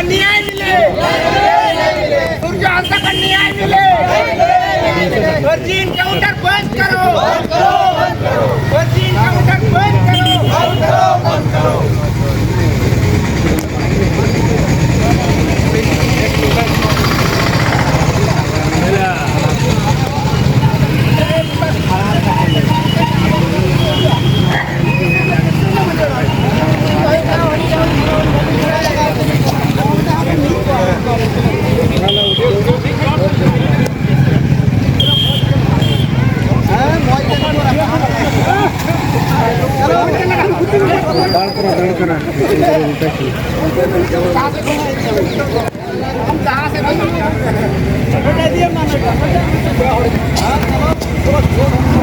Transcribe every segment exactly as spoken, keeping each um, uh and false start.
न्याय मिले, सूर्य हंसदा का न्याय मिले। फर्जी एनकाउंटर बंद करो, फर्जी एनकाउंटर बंद करो।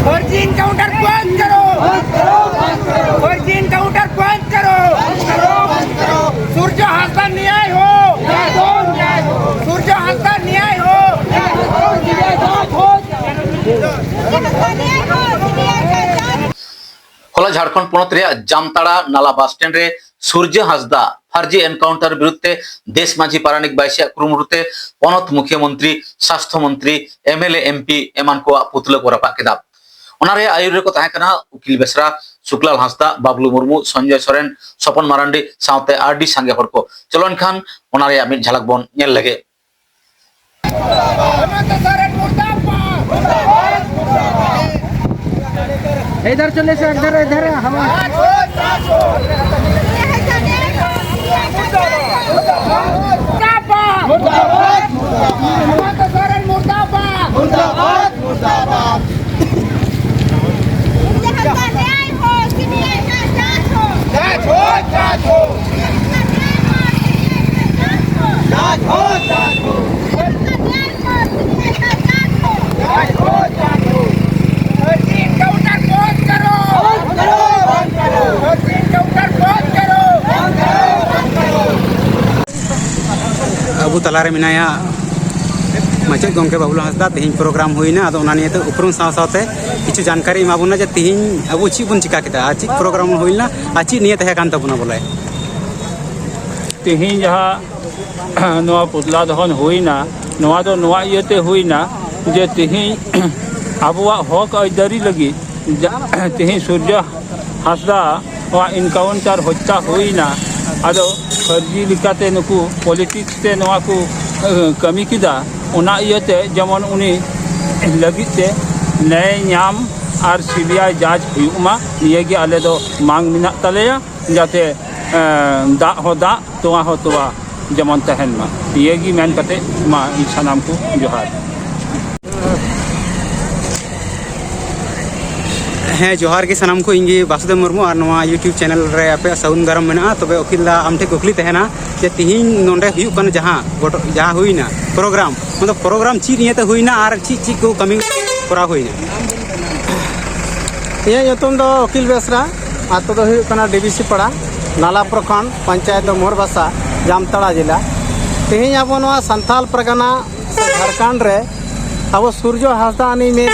फर्जी एनकाउंटर बंद करो, फर्जी एनकाउंटर बंद करो। सूर्य हंसदा न्याय हो, सूर्य हंसदा न्याय हो। ᱦᱚᱞᱟ ᱡᱷᱟᱲᱠᱷᱚᱸᱰ ᱯᱚᱱᱚᱛ ᱨᱮᱭᱟᱜ ᱡᱟᱢᱛᱟᱲᱟ ᱱᱟᱞᱟ ᱵᱟᱥ ᱥᱴᱮᱱᱰ ᱨᱮ ᱥᱩᱨᱡᱟᱹ ᱦᱟᱸᱥᱫᱟ ᱯᱷᱟᱨᱡᱤ ᱮᱱᱠᱟᱣᱩᱱᱴᱟᱨ ᱵᱤᱨᱩᱫᱷ ᱛᱮ ᱫᱮᱥ ᱢᱟᱹᱡᱷᱤ ᱯᱟᱨᱟᱱᱤᱠ ᱵᱟᱭᱥᱤᱭᱟᱜ ᱠᱩᱨᱩᱢᱩᱴᱩ ᱛᱮ ᱯᱚᱱᱚᱛ ᱢᱩᱠᱷᱤᱭᱟᱹ ᱢᱚᱱᱛᱨᱤ, ᱥᱟᱥᱛᱷᱚ ᱢᱚᱱᱛᱨᱤ, M L A, M P ᱮᱢᱟᱱ ᱠᱚᱣᱟᱜ ᱯᱩᱛᱞᱟᱹ ᱠᱚ ᱨᱟᱯᱟᱜ ᱠᱮᱫᱟ᱾ ᱚᱱᱟ ᱨᱮᱭᱟᱜ ᱟᱹᱭᱩᱨ ᱨᱮᱠᱚ ᱛᱟᱦᱮᱸ ᱠᱟᱱᱟ ᱩᱠᱤᱞ ᱵᱮᱥᱨᱟ, ᱥᱩᱠᱞᱟᱞ ᱦᱟᱸᱥᱫᱟ, ᱵᱟᱵᱞᱩ ᱢᱩᱨᱢᱩ, ᱥᱚᱧᱡᱚᱭ ᱥᱚᱨᱮᱱ, ᱥᱚᱯᱚᱱ ᱢᱟᱨᱟᱱᱰᱤ ᱥᱟᱶᱛᱮ ᱟᱹᱰᱤ ᱥᱟᱸᱜᱮ ᱦᱚᱲ ᱠᱚ᱾ ᱪᱚᱞᱚ ᱮᱱᱠᱷᱟᱱ ᱚᱱᱟ ᱨᱮᱭᱟᱜ ᱢᱤᱫ ᱡᱷᱟᱞᱟᱠ ᱵᱚᱱ ᱧᱮᱞ ᱞᱮᱜᱮ᱾ हेमंत सोरेन मुर्दाबाद। इधर चले से, इधर, इधर, हवा। मुर्दाबाद। हेमंत सोरेन मुर्दाबाद। मुर्दाबाद, मुर्दाबाद। मुझे हमका न्याय हो, सीबीआई का जांच हो। जांच हो, जांच हो। हमका न्याय हो, सीबीआई का जांच हो। जांच हो, जांच हो। हमका न्याय हो, सीबीआई का जांच हो। जांच हो, जांच हो। फर्जी एनकाउंटर बंद करो। बंद करो, बंद करो। फर्जी एनकाउंटर बंद करो। बंद करो, बंद करो। ᱟᱵᱚ ᱛᱟᱞᱟᱨᱮ ᱢᱮᱱᱟᱭᱟ ᱢᱟᱪᱮᱫ ᱜᱚᱢᱠᱮ ᱵᱟᱵᱞᱩ ᱦᱟᱸᱥᱫᱟ᱾ ᱛᱮᱦᱮᱧ ᱯᱨᱳᱜᱨᱟᱢ ᱦᱩᱭᱱᱟ, ᱟᱫᱚ ᱚᱱᱟ ᱱᱤᱭᱮᱛᱮ ᱩᱯᱨᱩᱢ ᱥᱟᱶ ᱥᱟᱶᱛᱮ ᱠᱤᱪᱷᱩ ᱡᱟᱱᱠᱟᱨᱤ ᱮᱢᱟ ᱵᱚᱱᱟ ᱡᱮ ᱛᱮᱦᱮᱧ ᱟᱵᱚ ᱪᱮᱫ ᱵᱚᱱ ᱪᱤᱠᱟ ᱠᱮᱫᱟ ᱟᱨ ᱪᱮᱫ ᱯᱨᱳᱜᱨᱟᱢ ᱦᱩᱭ ᱞᱮᱱᱟ ᱟᱨ ᱪᱮᱫ ᱱᱤᱭᱮ ᱛᱟᱦᱮᱸ ᱠᱟᱱ ᱛᱟᱵᱚᱱᱟ ᱵᱚᱞᱮ᱾ ᱛᱮᱦᱮᱧ ᱡᱟᱦᱟᱸ ᱱᱚᱣᱟ ᱯᱩᱛᱞᱟ ᱫᱚᱦᱚᱱ ᱦᱩᱭᱱᱟ, ᱱᱚᱣᱟ ᱫᱚ ᱱᱚᱣᱟ ᱤᱭᱟᱹᱛᱮ ᱦᱩᱭᱱᱟ ᱡᱮ ᱛᱮᱦᱮᱧ ᱟᱵᱚᱣᱟᱜ ᱦᱚᱠ ᱟᱹᱭᱫᱟᱹᱨᱤ ᱞᱟᱹᱜᱤᱫ ᱡᱟ-, ᱛᱮᱦᱮᱧ ᱥᱩᱨᱡᱚ ᱦᱟᱸᱥᱫᱟ ᱱᱚᱣᱟ ᱤᱱᱠᱟᱣᱩᱱᱴᱟᱨ ᱦᱚᱛᱭᱟ ᱦᱩᱭᱱᱟ᱾ ᱟᱫᱚ ᱯᱷᱟᱹᱨᱡᱤ ᱞᱮᱠᱟᱛᱮ ᱱᱩᱠᱩ ᱯᱚᱞᱤᱴᱤᱠᱥ ᱛᱮ ᱱᱚᱣᱟ ᱠᱚ, ᱮ, ᱠᱟᱹᱢᱤ ᱠᱮᱫᱟ᱾ ᱚᱱᱟ ᱤᱭᱟᱹᱛᱮ ᱡᱮᱢᱚᱱ ᱩᱱᱤ ᱞᱟᱹᱜᱤᱫ ᱛᱮ ᱱᱮᱭ ᱧᱟᱢ ᱟᱨ ᱥᱤ ᱵᱤ ᱟᱭ ᱡᱟᱡᱽ ᱦᱩᱭᱩᱜ ᱢᱟ, ᱱᱤᱭᱟᱹ ᱜᱮ ᱟᱞᱮ ᱫᱚ ᱢᱟᱝ ᱢᱮᱱᱟᱜ ᱛᱟᱞᱮᱭᱟ᱾ ᱡᱟᱛᱮ, ᱮᱸ, ᱫᱟᱜ ᱦᱚᱸ ᱫᱟᱜ, ᱛᱚᱣᱟ ᱦᱚᱸ ᱛᱚᱣᱟ ᱡᱮᱢᱚᱱ ᱛᱟᱦᱮᱱ ᱢᱟ᱾ ᱱᱤᱭᱟᱹ ᱜᱮ ᱢᱮᱱ ᱠᱟᱛᱮ ᱢᱟ ᱤᱧ ᱥᱟᱱᱟᱢ ᱠᱚ ᱡᱚᱦᱟᱨ᱾ ᱦᱮᱸ, ᱡᱚᱦᱟᱨ ᱜᱮ ᱥᱟᱱᱟᱢ ᱠᱚ᱾ ᱤᱧ ᱜᱮ ᱵᱟᱥᱩᱫᱮᱵ ᱢᱩᱨᱢᱩ, ᱟᱨ ᱱᱚᱣᱟ YouTube ᱪᱮᱱᱮᱞ ᱨᱮ ᱟᱯᱮᱭᱟᱜ ᱥᱟᱹᱜᱩᱱ ᱫᱟᱨᱟᱢ ᱢᱮᱱᱟᱜᱼᱟ᱾ ᱛᱚᱵᱮ ᱩᱠᱤᱞ ᱫᱟ, ᱟᱢ ᱴᱷᱮᱱ ᱠᱩᱠᱞᱤ ᱛᱟᱦᱮᱱᱟ ᱡᱮ ᱛᱤᱦᱤᱧ ᱱᱚᱰᱮ ᱦᱩᱭᱩᱜ ᱠᱟᱱᱟ ᱡᱟᱦᱟᱸ ᱜᱚᱴ-, ᱡᱟᱦᱟᱸ ᱦᱩᱭᱱᱟ ᱯᱨᱳᱜᱨᱟᱢ, ᱚᱱᱟ ᱫᱚ ᱯᱨᱳᱜᱨᱟᱢ ᱪᱮᱫ ᱱᱤᱭᱮᱛᱮ ᱦᱩᱭᱱᱟ ᱟᱨ ᱪᱮᱫ ᱪᱮᱫ ᱠᱚ ᱠᱟᱹᱢᱤ ᱠᱚᱨᱟᱣ ᱦᱩᱭᱱᱟ? ᱤᱧᱟᱹᱜ ᱧᱩᱛᱩᱢ ᱫᱚ ᱩᱠᱤᱞ ᱵᱮᱥᱨᱟ, ᱟᱛᱳ ᱫᱚ ᱦᱩᱭᱩᱜ ᱠᱟᱱᱟ ᱰᱤ ᱵᱤ ᱥᱤ ᱯᱟᱲᱟ, ᱱᱟᱞᱟ ᱯᱨᱚᱠᱷᱚᱸᱰ, ᱯᱚᱧᱪᱟᱭᱮᱛ ᱫᱚ ᱢᱳᱨᱵᱟᱥᱟ, ᱡᱟᱢᱛᱟᱲᱟ ᱡᱮᱞᱟ᱾ ᱛᱮᱦᱮᱧ ᱟᱵᱚ ᱱᱚᱣᱟ ᱥᱟᱱᱛᱟᱞ ᱯᱟᱨᱜᱟᱱᱟ ᱥᱮ ᱡᱷᱟᱲᱠᱷᱚᱸᱰ ᱨᱮ ᱟᱵᱚ ᱥᱩᱨᱡᱚ ᱦᱟᱸᱥᱫᱟ ᱩᱱᱤ ᱢᱤᱫ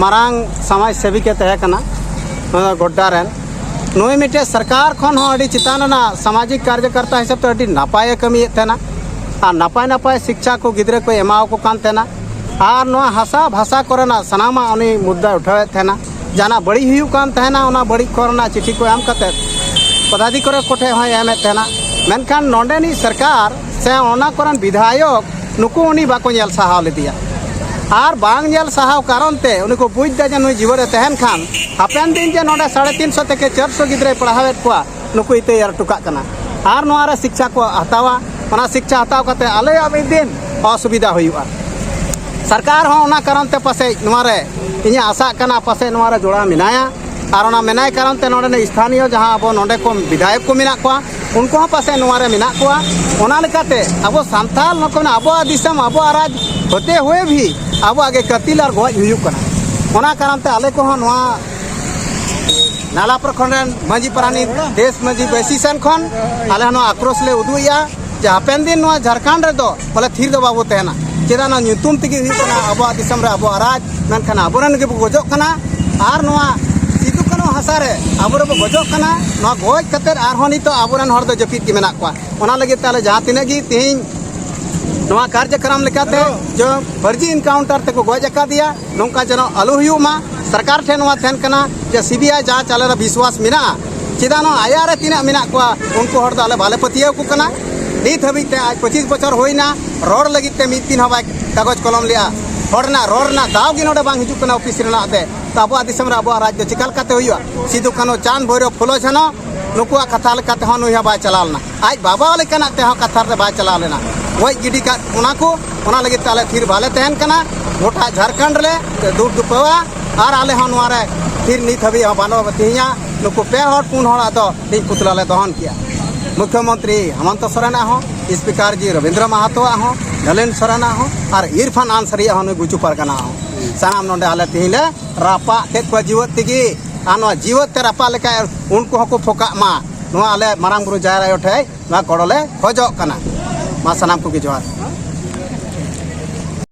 ᱢᱟᱨᱟᱝ ᱥᱚᱢᱟᱡᱽ ᱥᱮᱵᱤᱠ ᱮ ᱛᱟᱦᱮᱸ ᱠᱟᱱᱟ, ᱱᱚᱣᱟ ᱜᱚᱰᱰᱟ ᱨᱮᱱ᱾ ᱱᱩᱭ ᱢᱤᱫᱴᱮᱡ ᱥᱚᱨᱠᱟᱨ ᱠᱷᱚᱱ ᱦᱚᱸ ᱟᱹᱰᱤ ᱪᱮᱛᱟᱱ ᱨᱮᱱᱟᱜ ᱥᱟᱢᱟᱡᱤᱠ ᱠᱟᱨᱡᱚᱠᱚᱨᱛᱟ ᱦᱤᱥᱟᱹᱵ ᱛᱮ ᱟᱹᱰᱤ ᱱᱟᱯᱟᱭᱮ ᱠᱟᱹᱢᱤᱭᱮᱫ ᱛᱟᱦᱮᱱᱟ, ᱟᱨ ᱱᱟᱯᱟᱭ ᱱᱟᱯᱟᱭ ᱥᱤᱠᱪᱷᱟ ᱠᱚ ᱜᱤᱫᱽᱨᱟᱹ ᱠᱚᱭ ᱮᱢᱟᱣᱟᱠᱚ ᱠᱟᱱ ᱛᱟᱦᱮᱱᱟ᱾ ᱟᱨ ᱱᱚᱣᱟ ᱦᱟᱥᱟ ᱵᱷᱟᱥᱟ ᱠᱚᱨᱮᱱᱟᱜ ᱥᱟᱱᱟᱢᱟᱜ ᱩᱱᱤ ᱢᱩᱫᱽᱫᱟᱭ ᱩᱴᱷᱟᱹᱣᱮᱫ ᱛᱟᱦᱮᱱᱟ᱾ ᱡᱟᱦᱟᱱᱟᱜ ᱵᱟᱹᱲᱤᱡ ᱦᱩᱭᱩᱜ ᱠᱟᱱ ᱛᱟᱦᱮᱱᱟ, ᱚᱱᱟ ᱵᱟᱹᱲᱤᱡ ᱠᱚᱨᱮᱱᱟᱜ ᱪᱤᱴᱷᱤ ᱠᱚ ᱮᱢ ᱠᱟᱛᱮᱫ ᱯᱚᱫᱟᱫᱷᱤᱠᱟᱨᱤ ᱠᱚᱴᱷᱮᱱ ᱦᱚᱸᱭ ᱮᱢᱮᱫ ᱛᱟᱦᱮᱱᱟ᱾ ᱢᱮᱱᱠᱷᱟᱱ ᱱᱚᱰᱮᱱᱤᱡ ᱥᱚᱨᱠᱟᱨ ᱥᱮ ᱚᱱᱟ ᱠᱚᱨᱮᱱ ᱵᱤᱫᱷᱟᱭᱚᱠ ᱱᱩᱠᱩ ᱩᱱᱤ ᱵᱟᱠᱚ ᱧᱮᱞ ᱥᱟᱦᱟᱣ ᱞᱮᱫᱮᱭᱟ᱾ ᱟᱨ ᱵᱟᱝ ᱧᱮᱞ ᱥᱟᱦᱟᱣ ᱠᱟᱨᱚᱱ ᱛᱮ ᱩᱱᱤ ᱠᱚ ᱵᱩᱡᱽ ᱮᱫᱟ ᱡᱮ ᱱᱩᱭ ᱡᱤᱣᱮᱫ ᱮ ᱛᱟᱦᱮᱱ ᱠᱷᱟᱱ ᱦᱟᱯᱮᱱ ᱫᱤᱱ ᱡᱮ ᱱᱚᱰᱮ ᱥᱟᱲᱮ ᱛᱤᱱ ᱥᱚ ᱛᱷᱮᱠᱮ ᱪᱟᱨᱥᱚ ᱜᱤᱫᱽᱨᱟᱹᱭ ᱯᱟᱲᱦᱟᱣᱮᱫ ᱠᱚᱣᱟ, ᱱᱩᱠᱩ ᱤᱛᱟᱹᱭ ᱮᱨ ᱦᱚᱴᱚ ᱠᱟᱜ ᱠᱟᱱᱟ᱾ ᱟᱨ ᱱᱚᱣᱟ ᱨᱮ ᱥᱤᱠᱪᱷᱟ ᱠᱚ ᱦᱟᱛᱟᱣᱟ, ᱚᱱᱟ ᱥᱤᱠᱪᱷᱟ ᱦᱟᱛᱟᱣ ᱠᱟᱛᱮ ᱟᱞᱮᱭᱟᱜ ᱢᱤᱫ ᱫᱤᱱ ᱚᱥᱩᱵᱤᱫᱷᱟ ᱦᱩᱭᱩᱜᱼᱟ᱾ ᱥᱚᱨᱠᱟᱨ ᱦᱚᱸ ᱚᱱᱟ ᱠᱟᱨᱚᱱ ᱛᱮ ᱯᱟᱥᱮᱡ ᱱᱚᱣᱟ ᱨᱮ, ᱤᱧᱟᱹᱜ ᱟᱥᱟᱜ ᱠᱟᱱᱟ ᱯᱟᱥᱮᱡ ᱱᱚᱣᱟ ᱨᱮ ᱡᱚᱲᱟᱣ ᱢᱮᱱᱟᱭᱟ᱾ ᱟᱨ ᱚᱱᱟ ᱢᱮᱱᱟᱭ ᱠᱟᱨᱚᱱ ᱛᱮ ᱱᱚᱰᱮᱱ ᱥᱛᱷᱟᱱᱤᱭᱚ ᱡᱟᱦᱟᱸ ᱟᱵᱚ ᱱᱚᱰᱮ ᱠᱚ ᱵᱤᱫᱷᱟᱭᱚᱠ ᱠᱚ ᱢᱮᱱᱟᱜ ᱠᱚᱣᱟ, ᱩᱱᱠᱩ ᱦᱚᱸ ᱯᱟᱥᱮᱡ ᱱᱚᱣᱟ ᱨᱮ ᱢᱮᱱᱟᱜ ᱠᱚᱣᱟ᱾ ᱚᱱᱟ ᱞᱮᱠᱟᱛᱮ ᱟᱵᱚ ᱥᱟᱱᱛᱟᱞ ᱦᱚᱸᱠᱚ ᱢᱮᱱᱟ, ᱟᱵᱚᱣᱟᱜ ᱫᱤᱥᱚᱢ, ᱟᱵᱚᱣᱟᱜ ᱨᱟᱡᱽ ᱦᱚᱛᱮ ᱦᱩᱭᱮ ᱵᱷᱤ ᱟᱵᱚᱣᱟᱜ ᱜᱮ ᱠᱟᱹᱛᱤᱞ ᱟᱨ ᱜᱚᱡ ᱦᱩᱭᱩᱜ ᱠᱟᱱᱟ᱾ ᱚᱱᱟ ᱠᱟᱨᱚᱱ ᱛᱮ ᱟᱞᱮ ᱠᱚᱦᱚᱸ ᱱᱚᱣᱟ ᱱᱟᱞᱟ ᱯᱨᱚᱠᱷᱚᱸᱰ ᱨᱮᱱ ᱢᱟᱹᱡᱷᱤ ᱯᱟᱨᱟᱱᱤᱠ, ᱫᱮᱥ ᱢᱟᱹᱡᱷᱤ ᱵᱟᱹᱭᱥᱤ ᱥᱮᱱ ᱠᱷᱚᱱ ᱟᱞᱮ ᱦᱚᱸ ᱱᱚᱣᱟ ᱟᱠᱨᱳᱥ ᱞᱮ ᱩᱫᱩᱜ ᱮᱜᱼᱟ ᱡᱮ ᱦᱟᱯᱮᱱ ᱫᱤᱱ ᱱᱚᱣᱟ ᱡᱷᱟᱲᱠᱷᱚᱸᱰ ᱨᱮᱫᱚ ᱵᱚᱞᱮ ᱛᱷᱤᱨ ᱫᱚ ᱵᱟᱵᱚ ᱛᱟᱦᱮᱱᱟ᱾ ᱪᱮᱫᱟᱜ ᱱᱚᱣᱟ ᱧᱩᱛᱩᱢ ᱛᱮᱜᱮ ᱦᱩᱭᱩᱜ ᱠᱟᱱᱟ ᱟᱵᱚᱣᱟᱜ ᱫᱤᱥᱚᱢ ᱨᱮ ᱟᱵᱚᱣᱟᱜ ᱨᱟᱡᱽ, ᱢᱮᱱᱠᱷᱟᱱ ᱟᱵᱚᱨᱮᱱ ᱜᱮᱵᱚ ᱜᱚᱡᱚᱜ ᱠᱟᱱᱟ᱾ ᱟᱨ ᱱᱚᱣᱟ ᱥᱤᱫᱩ ᱱᱚᱣᱟ ᱦᱟᱥᱟ ᱨᱮ ᱟᱵᱚ ᱨᱮᱵᱚ ᱜᱚᱡᱚᱜ ᱠᱟᱱᱟ᱾ ᱱᱚᱣᱟ ᱜᱚᱡ ᱠᱟᱛᱮᱫ ᱟᱨᱦᱚᱸ ᱱᱤᱛᱚᱜ ᱟᱵᱚᱨᱮᱱ ᱦᱚᱲ ᱫᱚ ᱡᱟᱹᱯᱤᱫ ᱜᱮ ᱢᱮᱱᱟᱜ ᱠᱚᱣᱟ᱾ ᱚᱱᱟ ᱞᱟᱹᱜᱤᱫ ᱛᱮ ᱟᱞᱮ ᱡᱟᱦᱟᱸ ᱛᱤᱱᱟᱹᱜ ᱜᱮ ᱛᱮᱦᱮᱧ ᱱᱚᱣᱟ ᱠᱟᱨᱡᱚᱠᱨᱚᱢ ᱞᱮᱠᱟᱛᱮ ᱡᱚ ᱯᱷᱟᱹᱨᱡᱤ ᱮᱱᱠᱟᱣᱩᱱᱴᱟᱨ ᱛᱮᱠᱚ ᱜᱚᱡ ᱟᱠᱟᱫᱮᱭᱟ, ᱱᱚᱝᱠᱟ ᱡᱮᱱᱚ ᱟᱞᱚ ᱦᱩᱭᱩᱜ ᱢᱟ᱾ ᱥᱚᱨᱠᱟᱨ ᱴᱷᱮᱱ ᱱᱚᱣᱟ ᱛᱟᱦᱮᱱ ᱠᱟᱱᱟ ᱡᱮ ᱥᱤᱵᱤᱟᱭ ᱡᱟᱦᱟᱸ ᱪᱟᱞᱮ ᱨᱮ ᱵᱤᱥᱣᱟᱥ ᱢᱮᱱᱟᱜᱼᱟ, ᱪᱮᱫᱟᱜ ᱱᱚᱣᱟ ᱟᱭᱟᱨ ᱨᱮ ᱛᱤᱱᱟᱹᱜ ᱢᱮᱱᱟᱜ ᱠᱚᱣᱟ ᱩᱱᱠᱩ ᱦᱚᱲ ᱫᱚ ᱟᱞᱮ ᱵᱟᱞᱮ ᱯᱟᱹᱛᱭᱟᱹᱣ ᱟᱠᱚ ᱠᱟᱱᱟ᱾ ᱱᱤᱛ ᱦᱟᱹᱵᱤᱡ ᱛᱮ ᱟᱡ ᱯᱚᱸᱪᱤᱥ ᱵᱚᱪᱷᱚᱨ ᱦᱩᱭᱱᱟ, ᱨᱚᱲ ᱞᱟᱹᱜᱤᱫ ᱛᱮ ᱢᱤᱫ ᱫᱤᱱ ᱦᱚᱸ ᱵᱟᱭ ᱠᱟᱜᱚᱡᱽ ᱠᱚᱞᱚᱢ ᱞᱮᱜᱼᱟ᱾ ᱦᱚᱲ ᱨᱮᱱᱟᱜ ᱨᱚᱲ ᱨᱮᱱᱟᱜ ᱫᱟᱣ ᱜᱮ ᱱᱚᱰᱮ ᱵᱟᱝ ᱦᱤᱡᱩᱜ ᱠᱟᱱᱟ ᱚᱯᱷᱤᱥ ᱨᱮᱱᱟᱜ ᱛᱮ᱾ ᱛᱚ ᱟᱵᱚᱣᱟᱜ ᱫᱤᱥᱚᱢ ᱨᱮ ᱟᱵᱚᱣᱟᱜ ᱨᱟᱡᱽ ᱫᱚ ᱪᱤᱠᱟ ᱞᱮᱠᱟᱛᱮ ᱦᱩᱭᱩᱜᱼᱟ? ᱥᱤᱫᱩ ᱠᱟᱹᱱᱦᱩ ᱪᱟᱸᱫᱽ ᱵᱷᱳᱭᱨᱳᱵ ᱯᱷᱩᱞᱳ ᱡᱷᱟᱱᱚ ᱱᱩᱠᱩᱣᱟᱜ ᱠᱟᱛᱷᱟ ᱞᱮᱠᱟᱛᱮ ᱦᱚᱸ ᱱᱩᱭ ᱦᱚᱸ ᱵᱟᱭ ᱪᱟᱞᱟᱣ ᱞᱮᱱᱟ᱾ ᱟᱡ ᱵᱟᱵᱟ ᱞᱮᱠᱟᱱᱟᱜ ᱛᱮᱦᱚᱸ ᱠᱟᱛᱷᱟ ᱨᱮ ᱵᱟᱭ ᱪᱟᱞᱟᱣ ᱞᱮᱱᱟ᱾ ᱜᱚᱡ ᱜᱤᱰᱤ ᱠᱟᱜ ᱚᱱᱟ ᱠᱚ, ᱚᱱᱟ ᱞᱟᱹᱜᱤᱫ ᱛᱮ ᱟᱞᱮ ᱛᱷᱤᱨ ᱵᱟᱞᱮ ᱛᱟᱦᱮᱱ ᱠᱟᱱᱟ᱾ ᱜᱚᱴᱟ ᱡᱷᱟᱲᱠᱷᱚᱸᱰ ᱞᱮ ᱫᱩᱠ ᱫᱩᱯᱟᱹᱣᱟ᱾ ᱟᱨ ᱟᱞᱮ ᱦᱚᱸ ᱱᱚᱣᱟ ᱨᱮ ᱛᱷᱤᱨ ᱱᱤᱛ ᱦᱟᱹᱵᱤᱡ ᱦᱚᱸ ᱵᱟᱹᱱᱩᱜ ᱛᱤᱧᱟ᱾ ᱱᱩᱠᱩ ᱯᱮ ᱦᱚᱲ ᱯᱩᱱ ᱦᱚᱲᱟᱜ ᱫᱚ ᱛᱮᱦᱮᱧ ᱯᱩᱛᱞᱟ ᱞᱮ ᱫᱚᱦᱚᱱ ᱠᱮᱭᱟ᱾ ᱢᱩᱠᱷᱭᱚᱢᱚᱱᱛᱨᱤ ᱦᱮᱢᱚᱱᱛᱚ ᱥᱚᱨᱮᱱᱟᱜ ᱦᱚᱸ, ᱥᱯᱤᱠᱟᱨ ᱡᱤ ᱨᱚᱵᱤᱱᱫᱨᱚ ᱢᱟᱦᱟᱛᱚᱣᱟᱜ ᱦᱚᱸ, ᱱᱚᱞᱤᱱ ᱥᱚᱨᱮᱱᱟᱜ ᱦᱚᱸ, ᱟᱨ ᱤᱨᱯᱷᱟᱱ ᱟᱱᱥᱟᱨᱤᱭᱟᱜ ᱦᱚᱸ, ᱱᱩᱭ ᱜᱩᱪᱩ ᱯᱟᱨᱜᱟᱱᱟ ᱦᱚᱸ, ᱥᱟᱱᱟᱢ ᱱᱚᱰᱮ ᱟᱞᱮ ᱛᱮᱦᱮᱧ ᱞᱮ ᱨᱟᱯᱟᱜ ᱠᱮᱫ ᱠᱚᱣᱟ ᱡᱤᱣᱮᱫ ᱛᱮᱜᱮ᱾ ᱟᱨ ᱱᱚᱣᱟ ᱡᱤᱣᱮᱫ ᱛᱮ ᱨᱟᱯᱟᱜ ᱞᱮᱠᱷᱟᱱ ᱩᱱᱠᱩ ᱦᱚᱸᱠᱚ ᱯᱷᱚᱠᱟᱜ ᱢᱟ, ᱱᱚᱣᱟ ᱟᱞᱮ ᱢᱟᱨᱟᱝ ᱵᱩᱨᱩ ᱡᱟᱦᱮᱨ ᱟᱭᱳ ᱴᱷᱮᱱ ᱱᱚᱣᱟ ᱜᱚᱲᱚ ᱞᱮ ᱠᱷᱚᱡᱚᱜ ᱠᱟᱱᱟ᱾ ᱢᱟ ᱥᱟᱱᱟᱢ ᱠᱚᱜᱮ ᱡᱚᱦᱟᱨ᱾